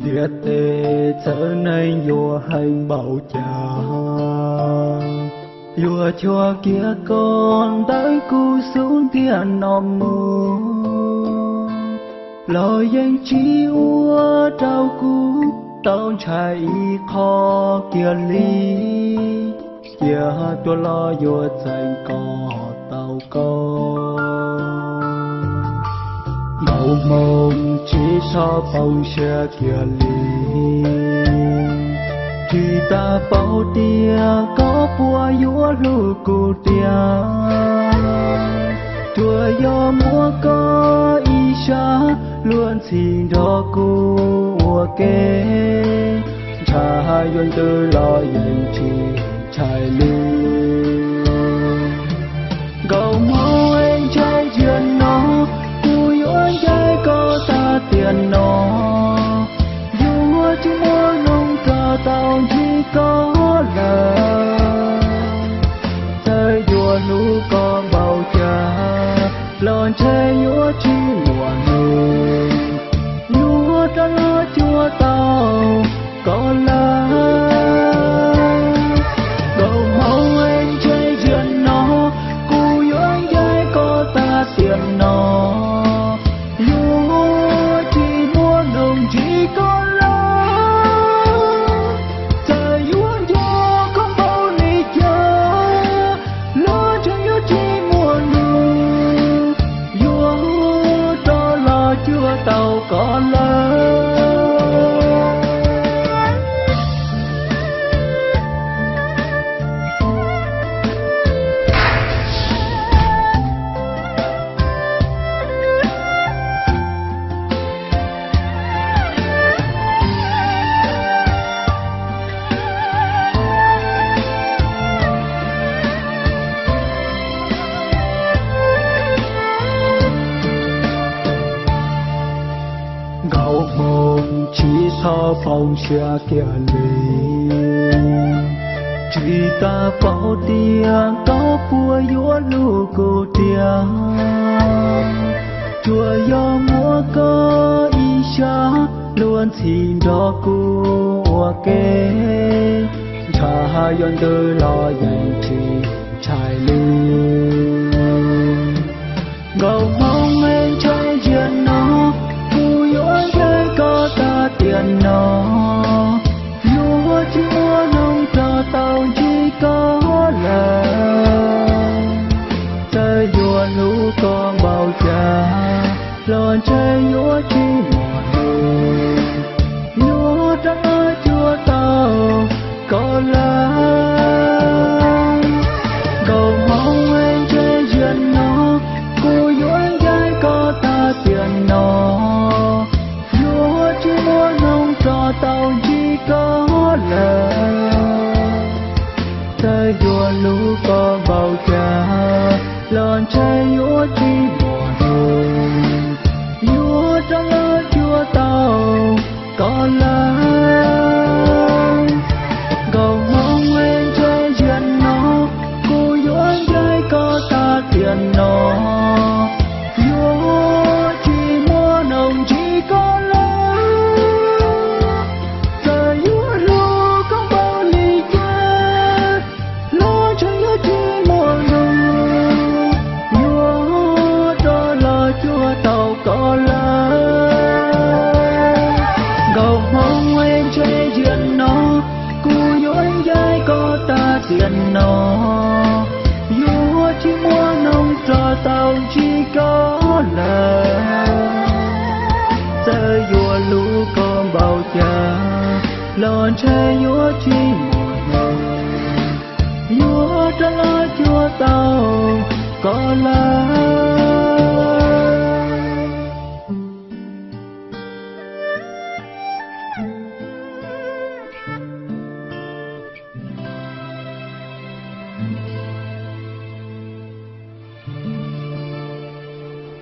Ntiaj teb txawv neeg yuav heev npaum cas, yuav cuag kiag koj ntawm kuv xub ntiag no mus los yeej tsis ua rau kuv tau ntshai ib qho kiag li. Cia tuaj los yuav txeeb kom tau koj. Nkaus hmoo tsis txhob poob siab kiag li, tsis tas paub tias koj puas yuav hlub kuv tiag. Tsuas yog muab koj ib sab luag ntxhi nrog kuv ua ke, ntshai yuav ntws los yeej tsis ntshai li. Nkaus hmoo es ntshe ziag no, kuv yuav ncaim koj tag tiam no. Yuav tsis muaj hnub rov tau ntsib koj lawm. Txawm yuav hlub koj npaum cas los ntshe yuav tsis muaj hnub yuav rov los cuag tau koj lawm. Nkaus hmoo es ntshe ziag no, kuv yuav ncaim koj tag tiam no. Yuav tsis muaj hnub ntsib koj lawm. Txawm yuav nco koj npaum li cas los ntshe yuav tsis muaj hnub yuav rov los cuag tau koj lawm. Nkaus hmoo tsis txhob poob siab kiag li, tsis tas paub tias koj puas yuav hlub kuv tiag. Tsuas yog muab koj ib sab luag ntxhi nrog kuv ua ke, ntshai yuav ntws los yeej tsis ntshai li. Nkaus hmoo es ntshe ziag no, kuv yuav ncaim koj tag tiam no. Yuav tsis muaj hnub rov tau ntsib koj lawm. Txawm yuav hlub koj npaum cas los ntshe yuav tsis muaj hnub yuav rov los cuag tau koj lawm. Nkaus hmoo es ntshe ziag no, kuv yuav ncaim koj tag tiam no. Yuav tsis muaj hnub rov tau ntsib koj lawm. Txawm yuav hlub koj npaum cas los ntshe yuav tsis muaj hnub yuav rov los cuag tau koj lawm. Nkaus hmoo es ntshe ziag no, kuv yuav ncaim koj tag tiam no. Yuav tsis muaj hnub ntsib koj lawm. Txawm yuav hlub koj npaum li cas los ntshe yuav tsis muaj hnub yuav rov los cuag tau koj lawm. Nkaus hmoo es ntshe ziag no, kuv yuav ncaim koj tag tiam no. Yuav tsis muaj hnub rov tau ntsib koj lawm. Txawm yuav hlub koj npaum cas los ntshe yuav tsis muaj hnub yuav rov los cuag tau koj lawm.